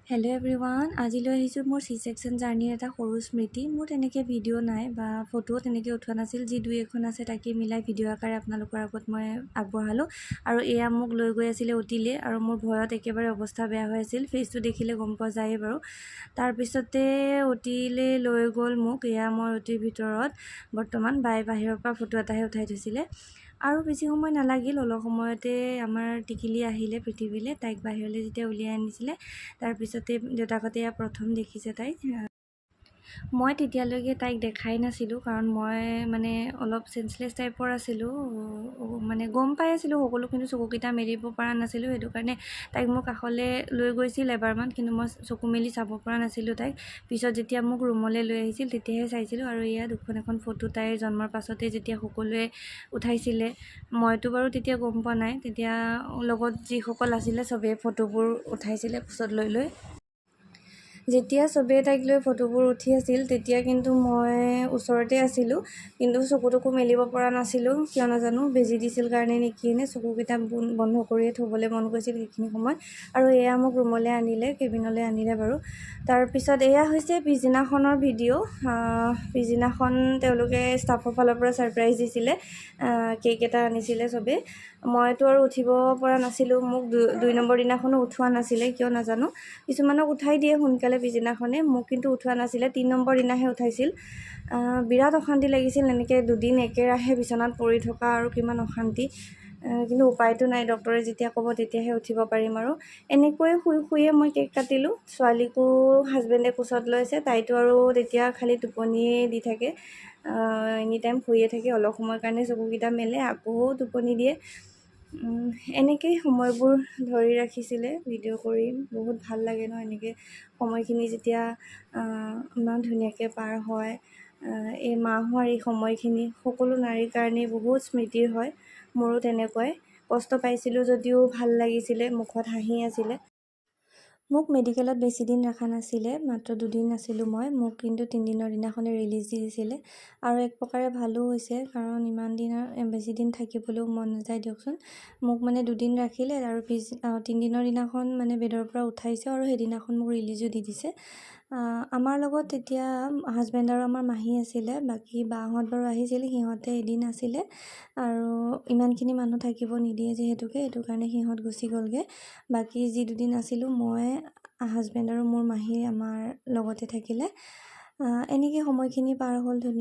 Hello' everyone, আজি লৈ আহিছোঁ মোৰ চি ছেকশ্যন জাৰ্ণিৰ এটা সৰু স্মৃতি। মোৰ তেনেকৈ ভিডিঅ' নাই বা ফটোও তেনেকৈ উঠোৱা নাছিল। যি দুই এখন আছে, তাকে মিলাই ভিডিঅ' আকাৰে আপোনালোকৰ আগত মই আগবঢ়ালোঁ। আৰু এয়া মোক লৈ গৈ আছিলে অ'টিলে আৰু মোৰ ভয়ত একেবাৰে অৱস্থা বেয়া হৈ আছিল। ফেচটো দেখিলে গম পোৱা যায়েই বাৰু। তাৰপিছতে অ'টিলে লৈ গ'ল মোক। এয়া মই অ'টিৰ ভিতৰত বৰ্তমান। বাই বাহিৰৰ পৰা ফটো এটাহে উঠাই থৈছিলে। আৰু বেছি সময় নালাগিল, অলপ সময়তে আমাৰ টিকিলি আহিলে পৃথিৱীলৈ। তাইক বাহিৰলৈ যেতিয়া উলিয়াই আনিছিলে, তাৰপিছতে দেউতাকহঁতে এয়া প্ৰথম দেখিছে তাইক। মই তেতিয়ালৈকে তাইক দেখাই নাছিলোঁ, কাৰণ মই মানে অলপ চেঞ্চলেছ টাইপৰ আছিলোঁ। মানে গম পাই আছিলোঁ সকলো, কিন্তু চকুকেইটা মেলিব পৰা নাছিলোঁ। সেইটো কাৰণে তাইক মোৰ কাষলৈ লৈ গৈছিল এবাৰমান, কিন্তু মই চকু মেলি চাব পৰা নাছিলোঁ তাইক। পিছত যেতিয়া মোক ৰুমলৈ লৈ আহিছিল, তেতিয়াহে চাইছিলোঁ। আৰু এয়া দুখন এখন ফটো, তাইৰ জন্মৰ পাছতে যেতিয়া সকলোৱে উঠাইছিলে। মইতো বাৰু তেতিয়া গম পোৱা নাই। তেতিয়া লগত যিসকল আছিলে, চবেই ফটোবোৰ উঠাইছিলে কোচত লৈ লৈ। যেতিয়া চবেই তাইক লৈ ফটোবোৰ উঠি আছিল, তেতিয়া কিন্তু মই ওচৰতে আছিলোঁ, কিন্তু চকু টকু মেলিব পৰা নাছিলোঁ। কিয় নাজানো, বেজী দিছিল কাৰণে নেকি নে চকুকেইটা বন্ধ কৰিয়ে থ'বলৈ মন গৈছিল সেইখিনি সময়ত। আৰু এয়া মোক ৰুমলৈ আনিলে, কেবিনলৈ আনিলে বাৰু। তাৰপিছত এয়া হৈছে পিছদিনাখনৰ ভিডিঅ'। পিছদিনাখন তেওঁলোকে ষ্টাফৰ ফালৰ পৰা ছাৰপ্ৰাইজ দিছিলে, কেক এটা আনিছিলে চবেই। মইতো আৰু উঠিব পৰা নাছিলোঁ। মোক দুই নম্বৰ দিনাখনো উঠোৱা নাছিলে, কিয় নাজানো। কিছুমানক উঠাই দিয়ে সোনকালে পিছদিনাখনে, মোক কিন্তু উঠোৱা নাছিলে। 3 নম্বৰ দিনাহে উঠাইছিল। বিৰাট অশান্তি লাগিছিল এনেকৈ দুদিন একেৰাহে বিচনাত পৰি থকা আৰু কিমান অশান্তি। কিন্তু উপায়তো নাই, ডক্টৰে যেতিয়া ক'ব তেতিয়াহে উঠিব পাৰিম। আৰু এনেকৈয়ে শুই শুইয়ে মই কেক কাটিলোঁ। ছোৱালীকো হাজবেণ্ডে কোচত লৈছে। তাইতো আৰু তেতিয়া খালি টোপনিয়ে দি থাকে, এনি টাইম শুইয়ে থাকে। অলপ সময়ৰ কাৰণে চকুকেইটা মেলে, আকৌ টোপনি দিয়ে। এনেকেই সময়বোৰ ধৰি ৰাখিছিলে ভিডিঅ' কৰি। বহুত ভাল লাগে ন, এনেকৈ সময়খিনি যেতিয়া ইমান ধুনীয়াকৈ পাৰ হয়। এই মা হোৱাৰ এই সময়খিনি সকলো নাৰীৰ কাৰণেই বহুত স্মৃতিৰ হয়। মোৰো তেনেকুৱাই। কষ্ট পাইছিলোঁ যদিও ভাল লাগিছিলে, মুখত হাঁহি আছিলে। মোক মেডিকেলত বেছিদিন ৰখা নাছিলে, মাত্ৰ দুদিন আছিলোঁ মই। মোক কিন্তু 3 দিনৰ দিনাখনে ৰিলিজ দি দিছিলে। আৰু এক প্ৰকাৰে ভালো হৈছে, কাৰণ ইমান দিনৰ বেছিদিন থাকিবলৈও মন নাযায় দিয়কচোন। মোক মানে দুদিন ৰাখিলে আৰু 3 দিনৰ দিনাখন মানে বেডৰ পৰা উঠাইছে আৰু সেইদিনাখন মোক ৰিলিজো দি দিছে। আমাৰ লগত তেতিয়া হাজবেণ্ড আৰু আমাৰ মাহী আছিলে। বাকী বাহঁত বাৰু আহিছিল, সিহঁতে এদিন আছিলে আৰু ইমানখিনি মানুহ থাকিব নিদিয়ে যিহেতুকে, সেইটো কাৰণে সিহঁত গুচি গ'লগৈ। বাকী যি দুদিন আছিলোঁ, মই, হাজবেণ্ড আৰু মোৰ মাহী আমাৰ লগতে থাকিলে। এনেকৈ সময়খিনি পাৰ হ'ল ধুনীয়া।